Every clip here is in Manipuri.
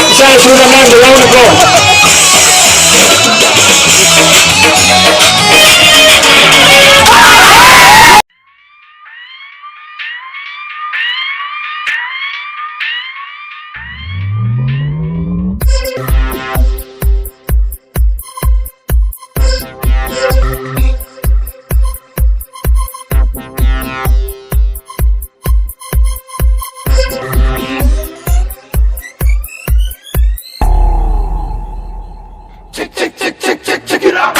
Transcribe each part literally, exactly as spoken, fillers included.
ꯏꯆꯥ ꯏꯁꯨ ꯅꯃꯥꯡꯗ ꯌꯥꯎꯅꯀꯣ꯫ Check, check, check, check, check, check it out.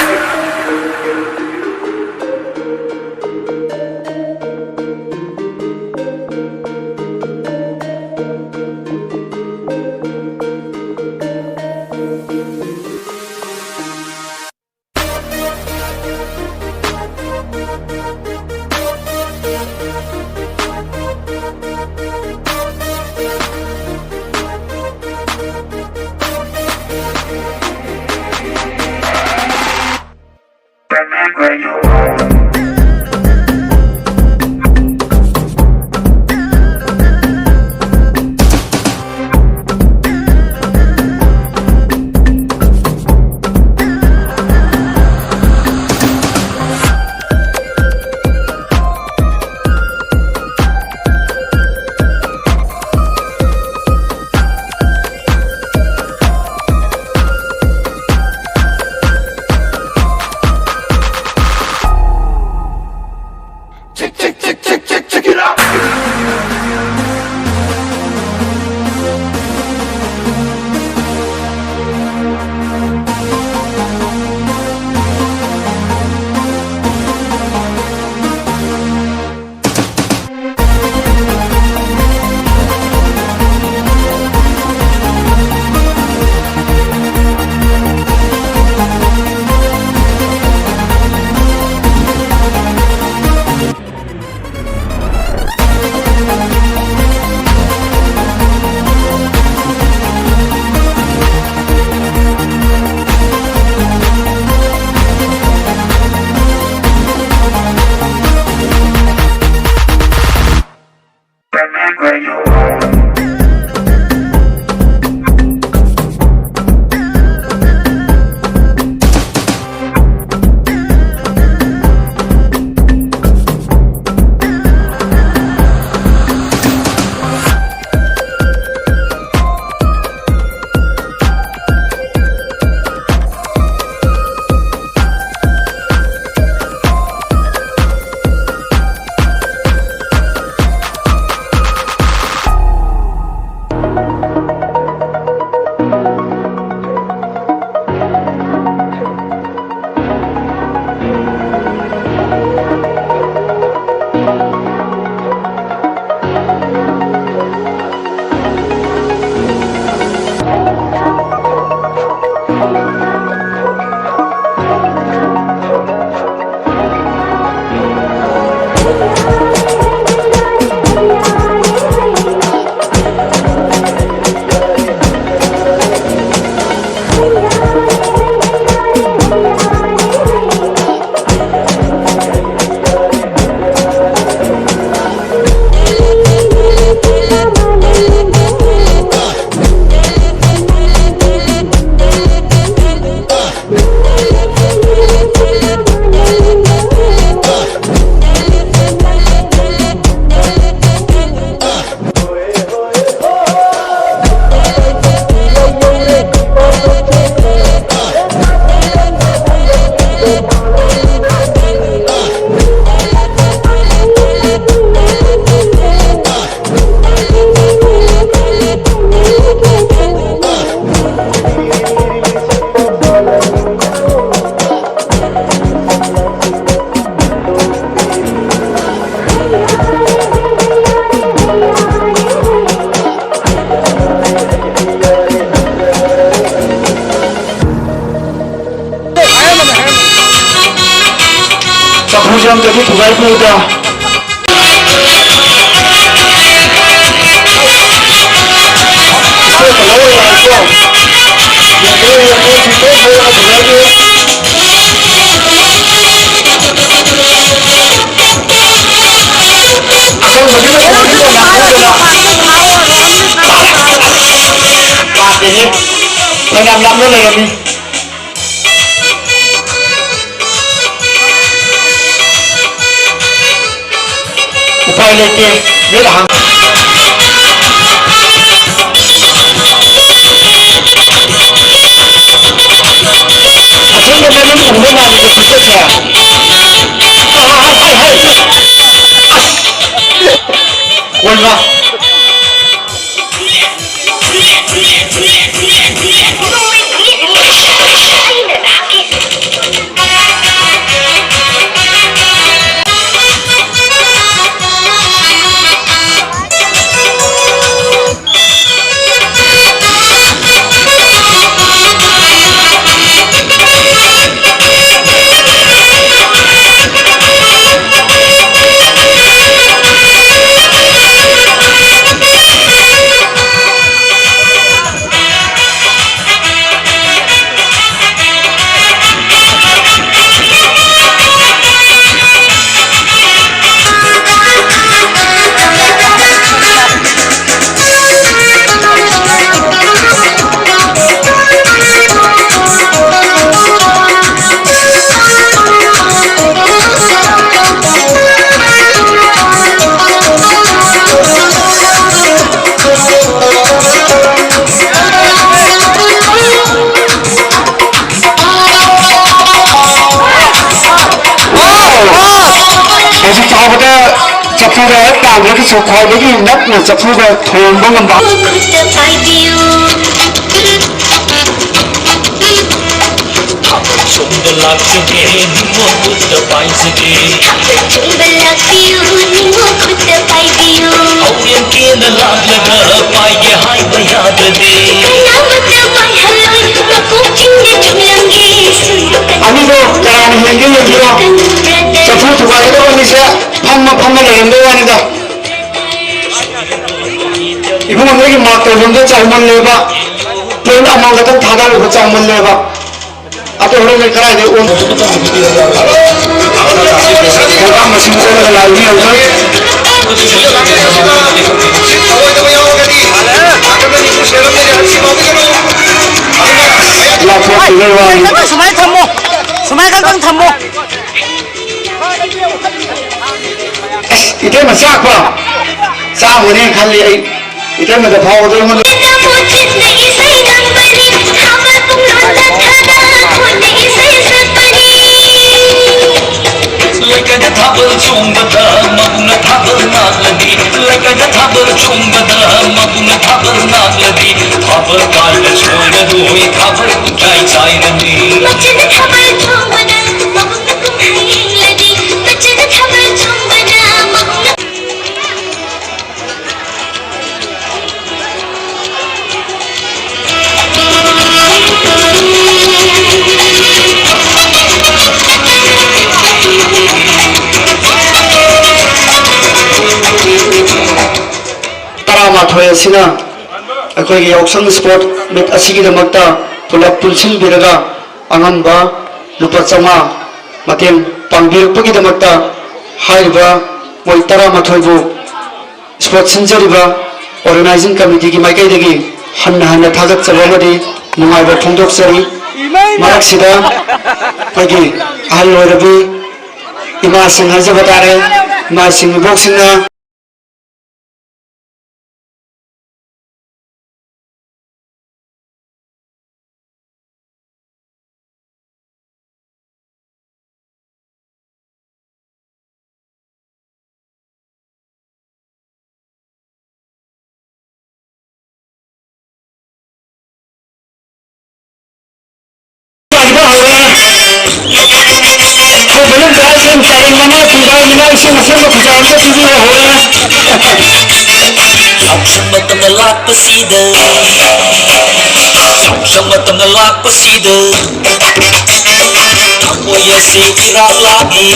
Check, check, check, check, check, check it out. Remember you. ꯑꯩꯈꯣꯏꯗ ꯏꯁꯇꯦꯖꯇ ꯂꯧꯔꯣꯏ ꯍꯥꯏꯀꯣ꯫ ꯌꯦꯡꯕꯤꯌꯨ, ꯌꯦꯡꯕꯤꯌꯨ, ꯁꯤꯗꯩ ꯊꯣꯛꯂꯛꯑꯣ, ꯐꯖꯅ꯫ ꯑꯁꯪꯕꯒꯤ ꯃꯆꯨꯁꯤꯗ ꯌꯥꯝ ꯍꯧꯗꯅ꯫ ꯄꯥꯝꯗꯦꯍꯦ꯫ ꯐꯅꯌꯥꯝ ꯂꯥꯞꯅ ꯂꯩꯔꯝꯃꯤ꯫ ꯎꯄꯥꯏ ꯂꯩꯇꯦ꯫ ꯃꯤꯠ ꯍꯥꯡ-, ꯑꯁꯦꯡꯕ ꯃꯃꯤꯡ ꯎꯕ ꯃꯥꯜꯂꯤꯗ ꯇꯤꯀꯦꯠꯁꯦ꯫ ꯍꯥꯏ, ꯍꯥꯏ, ꯍꯥꯏ, ꯍꯥꯏ꯫ ꯑꯁ! ꯀꯣꯏꯃ꯫ ꯍꯧꯖꯤꯛ ꯐꯥꯎꯕꯗ ꯆꯐꯨꯗ ꯍꯦꯛ ꯇꯥꯟꯗ꯭ꯔꯒꯁꯨ ꯈ꯭ꯋꯥꯏꯗꯒꯤ ꯅꯛꯅ ꯆꯐꯨꯗ ꯊꯣꯡꯕ ꯉꯝꯕ꯫ ꯈꯨꯠꯇ ꯄꯥꯏꯕꯤꯌꯨ꯫ ꯊꯥꯕꯜ ꯆꯣꯡꯕ ꯂꯥꯛꯆꯒꯦ, ꯅꯤꯡꯉꯣꯜ ꯈꯨꯠꯇ ꯄꯥꯏꯖꯒꯦ꯫ ꯊꯥꯕꯜ ꯆꯣꯡꯕ ꯂꯥꯛꯄꯤꯌꯨ, ꯅꯤꯡꯉꯣꯜ ꯈꯨꯠꯇ ꯄꯥꯏꯕꯤꯌꯨ꯫ ꯍꯧꯔꯦꯟ ꯀꯦꯅ ꯂꯥꯛꯂꯒ ꯄꯥꯏꯒꯦ ꯍꯥꯏꯕ ꯌꯥꯗ꯭ꯔꯗꯤ꯫ ꯀꯅꯥꯃꯠꯇ ꯄꯥꯏꯍꯜꯂꯣꯏ, ꯃꯀꯣꯛ ꯆꯤꯡꯅ ꯆꯨꯝꯂꯝꯒꯦ꯫ ꯑꯅꯤꯗꯣ ꯀꯅꯥꯅ ꯍꯦꯟꯒꯦ ꯌꯦꯡꯕꯤꯔꯣ꯫ ꯆꯐꯨ ꯊꯨꯒꯥꯏꯒꯗꯕ ꯑꯅꯤ꯫ ꯐꯝꯃ ꯐꯝꯃ ꯂꯩꯔꯝꯕꯩ ꯋꯥꯅꯤꯗ꯫ ꯏꯕꯨꯡꯉꯣ, ꯅꯣꯏꯒꯤ ꯃꯥꯔꯛ ꯇꯧꯐꯝꯗꯣ ꯆꯥꯎꯃꯜꯂꯦꯕ꯫ ꯄꯣꯏꯟ ꯑꯃꯃꯝ ꯈꯛꯇꯪ ꯊꯥꯗꯔꯨꯕ ꯆꯥꯎꯃꯜꯂꯦꯕ꯫ ꯑꯗꯣ ꯍꯣꯔꯦꯟ ꯀꯗꯥꯏꯗ ꯑꯣꯟ-, ꯄ꯭ꯔꯣꯒ꯭ꯔꯥꯝ ꯃꯁꯤꯡ ꯑꯣꯜꯂꯒ ꯂꯥꯛꯏꯅꯤ ꯍꯧꯖꯤꯛ꯫ ꯂꯥꯎꯊꯣꯛꯄꯤꯕꯩ ꯋꯥꯅꯤ꯫ ꯁꯨꯃꯥꯏꯅ ꯊꯝꯃꯣ, ꯁꯨꯃꯥꯏꯅ ꯈꯛꯇꯪ ꯊꯝꯃꯣ꯫ ꯑꯁ, ꯏꯇꯩꯃ ꯆꯥꯛꯄ꯭ꯔꯣ? ꯆꯥꯛꯑꯝꯒꯅꯤ ꯈꯜꯂꯤ ꯑꯩ꯫ ꯏꯇꯩꯃꯗ ꯐꯥꯎꯕꯗ ꯑꯩꯉꯣꯟꯗ ꯂꯩꯀꯥꯏꯗ ꯊꯥꯕꯜ ꯆꯣꯡꯕꯗ ꯃꯧꯅ ꯊꯥꯕꯜ ꯅꯥꯠꯂꯗꯤ, ꯂꯩꯀꯥꯏꯗ ꯊꯥꯕꯜ ꯆꯣꯡꯕꯗ ꯃꯧꯅ ꯊꯥꯕꯜ ꯅꯥꯠꯂꯗꯤ, ꯊꯥꯕꯜ ꯀꯥꯏꯅ ꯁꯣꯏꯔꯔꯣꯏ, ꯊꯥꯕꯜ ꯄꯨꯡꯆꯥꯏ ꯆꯥꯏꯔꯅꯤ꯫ ꯃꯆꯤꯟ ꯊꯥꯕꯜ ꯆꯣꯡꯕꯗ ꯃꯧꯅ ꯀꯨꯝꯍꯩ ꯌꯦꯡꯂꯗꯤ, ꯃꯆꯤꯟ ꯊꯥꯕꯜ ꯆꯣꯡꯕꯗ ꯃꯧꯅ ꯇꯔꯥꯃꯥꯊꯣꯏ ꯑꯁꯤꯅ ꯑꯩꯈꯣꯏꯒꯤ ꯌꯥꯎꯁꯪ ꯁ꯭ꯄꯣꯔꯠ ꯃꯤꯠ ꯑꯁꯤꯒꯤꯗꯃꯛꯇ ꯄꯨꯂꯞ ꯄꯨꯟꯁꯤꯟꯕꯤꯔꯒ ꯑꯉꯝꯕ ꯂꯨꯄꯥ ꯆꯥꯝꯃꯉꯥ ꯃꯇꯦꯡ ꯄꯥꯡꯕꯤꯔꯛꯄꯒꯤꯗꯃꯛꯇ ꯍꯥꯏꯔꯤꯕ ꯃꯣꯏ ꯇꯔꯥꯃꯥꯊꯣꯏꯕꯨ ꯁ꯭ꯄꯣꯔꯠ ꯁꯤꯟꯖꯔꯤꯕ ꯑꯣꯔꯒꯅꯥꯏꯖꯤꯡ ꯀꯃꯤꯇꯤꯒꯤ ꯃꯥꯏꯀꯩꯗꯒꯤ ꯍꯟꯅ ꯍꯟꯅ ꯊꯥꯒꯠꯆꯕ ꯑꯃꯗꯤ ꯅꯨꯡꯉꯥꯏꯕ ꯐꯣꯡꯗꯣꯛꯆꯔꯤ꯫ ꯃꯔꯛꯁꯤꯗ ꯑꯩꯈꯣꯏꯒꯤ ꯑꯍꯜ ꯑꯣꯏꯔꯕꯤ ꯏꯃꯥꯁꯤꯡ ꯍꯥꯏꯖꯕ ꯇꯥꯔꯦ, ꯏꯃꯥꯁꯤꯡ ꯏꯕꯣꯛꯁꯤꯡꯅ ꯈꯨꯕꯅꯝ ꯇꯔꯥ ꯁꯦꯝ ꯆꯥꯔꯦ, ꯃꯉꯥ ꯄꯨꯡꯈꯥꯏ ꯃꯉꯥ ꯏꯁꯤꯡ ꯑꯁꯦꯡꯕ ꯈꯨꯖꯥꯏ ꯑꯃ ꯄꯤꯕꯤꯔ ꯍꯧꯔꯦ꯫ ꯌꯥꯎꯁꯪ ꯃꯇꯝꯅ ꯂꯥꯛꯄꯁꯤꯗ, ꯌꯥꯎꯁꯪ ꯃꯇꯝꯅ ꯂꯥꯛꯄꯁꯤꯗ, ꯊꯃꯣꯏ ꯑꯁꯤ ꯏꯔꯥꯛ ꯂꯥꯛꯏ꯫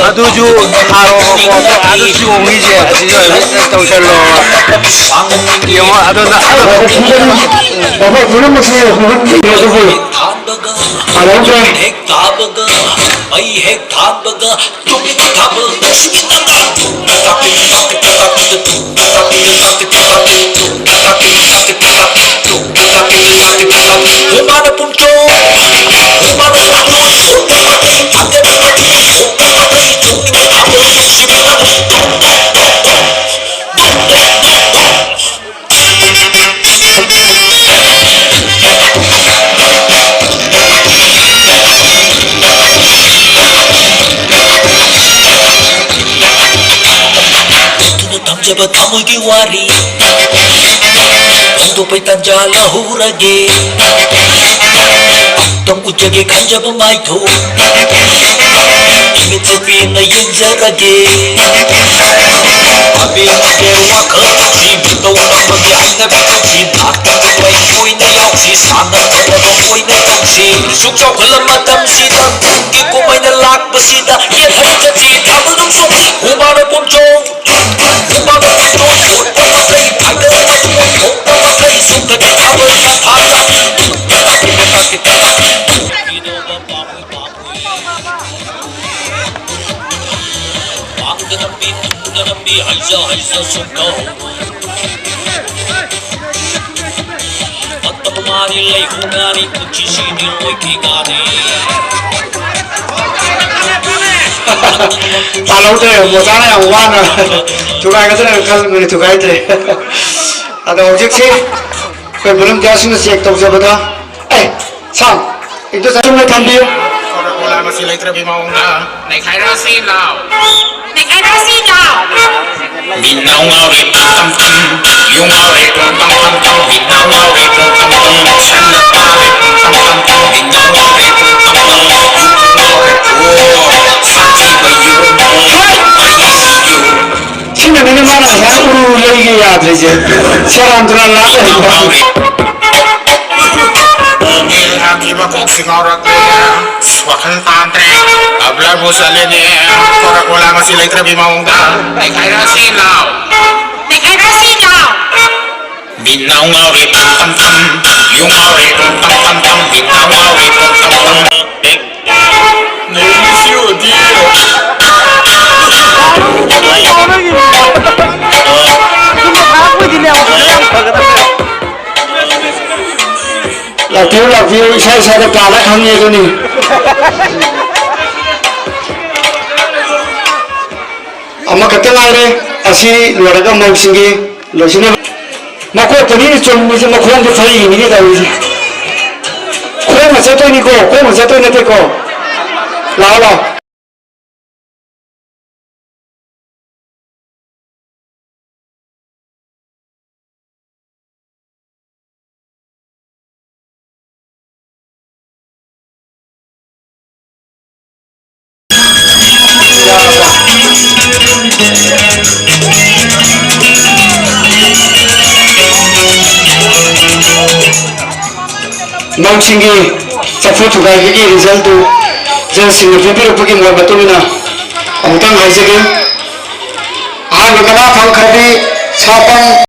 ꯑꯗꯨꯁꯨ ꯊꯥꯔꯣꯕꯀꯣ, ꯑꯗꯨ ꯆꯣꯡꯉꯤꯁꯦ ꯑꯁꯤꯁꯨ ꯑꯗꯨꯝ ꯇꯧꯁꯜꯂꯣ꯫ ꯌꯦꯡꯉꯣ, ꯑꯗꯨꯅ ꯃꯐꯝ ꯄꯨꯝꯅꯃꯛꯁꯦ ꯃꯐꯝ ꯑꯗꯨꯕꯨ ꯊꯥꯟꯕꯒ, ꯍꯥꯏꯔꯛꯎꯁꯦ꯫ ꯍꯦꯛ ꯊꯥꯕꯒ, ꯃꯩ ꯍꯦꯛ ꯊꯥꯟꯕꯒ, ꯇꯨꯃꯤꯟ ꯊꯥꯕꯜ ꯅꯨꯡꯁꯤꯠꯀꯤ ꯇꯝꯕ꯫ ꯍꯨꯃꯥꯅ ꯄꯨꯝꯆꯣ, ꯍꯨꯃꯥꯅ ꯄꯥꯇꯣꯟ, ꯍꯨꯃꯥꯅ ꯄꯥꯇꯣꯟ, ꯍꯨꯃꯥꯅ ꯄꯥꯇꯣꯟ, ꯍꯨꯃꯥꯅ ꯄꯥꯇꯣꯟ, ꯍꯨꯃꯥꯅ ꯄꯥꯇꯣꯟ꯫ ꯇꯝꯖꯕ ꯊꯃꯣꯏꯒꯤ ꯋꯥꯔꯤ ꯐꯣꯡꯗꯣꯛꯄꯩ ꯇꯥꯟꯖꯥ ꯂꯧꯍꯧꯔꯒꯦ꯫ ꯑꯝꯇꯪ ꯎꯠꯆꯒꯦ ꯈꯟꯖꯕ ꯃꯥꯏꯊꯣꯡ, ꯏꯃꯤꯠꯁꯦ ꯄꯦꯟꯅ ꯌꯦꯡꯖꯔꯒꯦ꯫ ꯑꯕꯦꯟꯒꯤ ꯋꯥꯈꯜ ꯂꯧꯁꯤ, ꯃꯇꯧ ꯇꯝꯕꯒꯤ ꯍꯩꯅꯕꯤ ꯂꯧꯁꯤ, ꯅꯥꯠꯀꯤ ꯀꯨꯝꯍꯩ ꯑꯣꯏꯅ ꯌꯥꯎꯁꯤ, ꯁꯥꯟꯅ ꯈꯣꯠꯅꯕ ꯑꯣꯏꯅ ꯇꯧꯁꯤ꯫ ꯁꯨꯛ ꯆꯥꯎꯈꯠꯂ ꯃꯇꯝꯁꯤꯗ, ꯀꯨꯝꯍꯩꯅ ꯂꯥꯛꯄꯁꯤꯗ, ꯌꯦꯠꯍꯟ ꯆꯠꯁꯤ, ꯊꯥꯕꯜ ꯅꯨꯡꯁꯣꯛꯁꯤ, ꯍꯨꯃꯥꯡꯅ ꯄꯨꯝꯆꯣꯡ꯫ ꯇꯥꯜꯍꯧꯗ꯭ꯔꯦ, ꯃꯣꯆꯥꯅ ꯌꯥꯝ ꯋꯥꯅ ꯊꯨꯒꯥꯏꯒꯗ꯭ꯔꯥ ꯈꯜꯂꯝꯕꯅꯤ, ꯊꯨꯒꯥꯏꯗ꯭ꯔꯦ꯫ ꯑꯗꯣ ꯍꯧꯖꯤꯛꯁꯤ ꯑꯩꯈꯣꯏ ꯚꯣꯂꯨꯟꯇꯤꯌꯥꯔꯁꯤꯡꯅ ꯆꯦꯛ ꯇꯧꯖꯕꯗ, ꯑꯦ, ꯁꯥꯎꯟ, ꯏꯟꯗꯣ ꯆꯥꯁꯤꯡꯅ ꯊꯝꯕꯤꯌꯨ꯫ ꯃꯁꯤ ꯂꯩꯇ꯭ꯔꯕꯤ ꯃꯑꯣꯡꯗ ꯅꯩꯈꯥꯏꯔꯁꯤ ꯂꯥꯎ꯫ ꯅꯩꯈꯥꯏꯔꯁꯤ ꯂꯥꯎ꯫ ꯃꯤꯠꯅꯥꯎ ꯉꯥꯎꯔꯦ ꯇꯝ ꯇꯝ ꯇꯝ, ꯌꯨ ꯉꯥꯎꯔꯦ ꯇꯝ ꯇꯝ ꯇꯝ ꯇꯝ, ꯃꯤꯠꯅꯥꯎ ꯉꯥꯎꯔꯦ ꯇꯝ ꯇꯝ ꯇꯝ, ꯁꯟꯅ ꯄꯥꯔꯦ ꯇꯝ ꯇꯝ ꯇꯝ ꯇꯝ, ꯃꯤꯠꯅꯥꯎ ꯉꯥꯎꯔꯦ ꯇꯝ ꯇꯝ ꯇꯝ, ꯌꯨ ꯉꯥꯎꯔꯦ, ꯑꯣ, ꯁꯥꯊꯤꯕ ꯌꯨ, ꯑꯣ, I see you꯫ ꯁꯤꯅꯅꯤꯅꯦ ꯃꯥꯅ ꯉꯁꯥꯏ ꯎꯔꯨ ꯂꯩꯒꯦ ꯌꯥꯗ꯭ꯔꯤꯁꯦ꯫ ꯁꯦꯔꯥꯟ ꯇꯨꯔꯥꯟ ꯂꯥꯛ ꯂꯩꯔꯤꯕ꯫ ꯏꯕ ꯀꯣꯛꯁꯤ ꯉꯥꯎꯔꯛꯂꯦ, ꯋꯥꯈꯜ ꯇꯥꯗ꯭ꯔꯦ, ꯀꯕ꯭ꯂꯔꯕꯨ ꯆꯠꯂꯦꯅꯦ, ꯀꯣꯔꯛ ꯀꯣꯂꯥ ꯉꯁꯤ ꯂꯩꯇ꯭ꯔꯕꯤ ꯃꯑꯣꯡꯗ꯫ ꯅꯩꯈꯥꯏꯔꯁꯤ ꯂꯥꯎ, ꯅꯩꯈꯥꯏꯔꯁꯤ ꯂꯥꯎ꯫ ꯃꯤꯠ ꯅꯥꯎ ꯉꯥꯎꯔꯦ ꯄꯨꯡ ꯇꯝ ꯇꯝ, ꯌꯨ ꯉꯥꯎꯔꯦ ꯄꯨꯡ ꯇꯝ ꯇꯝ ꯇꯝ, ꯃꯤꯠ ꯅꯥꯎ ꯉꯥꯎꯔꯦ ꯄꯨꯡ ꯇꯝ ꯇꯝ꯫ ꯅꯩꯔꯤꯁꯤ ꯎꯗꯤ꯫ ꯂꯥꯛꯄꯤꯌꯨ, ꯂꯥꯛꯄꯤꯌꯨ, ꯏꯁꯥ ꯏꯁꯥꯗ ꯄꯥꯜꯂ ꯈꯪꯉꯦ ꯑꯗꯨꯅꯤ꯫ ꯑꯃꯈꯛꯇ ꯉꯥꯏꯔꯦ, ꯑꯁꯤ ꯂꯣꯏꯔꯒ ꯃꯧꯁꯤꯡꯒꯤ ꯂꯣꯏꯁꯤꯟꯅꯕ꯫ ꯃꯀꯣꯛꯇꯅꯤ ꯆꯨꯝꯃꯤꯁꯦ, ꯃꯈꯣꯡꯗꯤ ꯐꯩꯅꯤꯅꯦ ꯇꯧꯔꯤꯁꯦ꯫ ꯈꯣꯡꯅ ꯆꯠꯇꯣꯏꯅꯤꯀꯣ, ꯈꯣꯡꯅ ꯆꯠꯇꯣꯏ ꯅꯠꯇꯦꯀꯣ꯫ ꯂꯥꯛꯑꯣ, ꯂꯥꯛꯑꯣ꯫ ꯃꯧꯁꯤꯡꯒꯤ ꯆꯐꯨ ꯊꯨꯒꯥꯏꯕꯒꯤ ꯔꯤꯖꯜꯇꯨ ꯖꯖꯁꯤꯡꯅ ꯄꯤꯕꯤꯔꯛꯄꯒꯤ ꯃꯣꯠ ꯃꯇꯨꯡ ꯏꯟꯅ ꯑꯃꯨꯛꯇꯪ ꯍꯥꯏꯖꯒꯦ꯫ ꯑꯍꯥꯟꯕ ꯃꯅꯥ ꯐꯪꯈ꯭ꯔꯕꯤ ꯁꯥꯄꯝ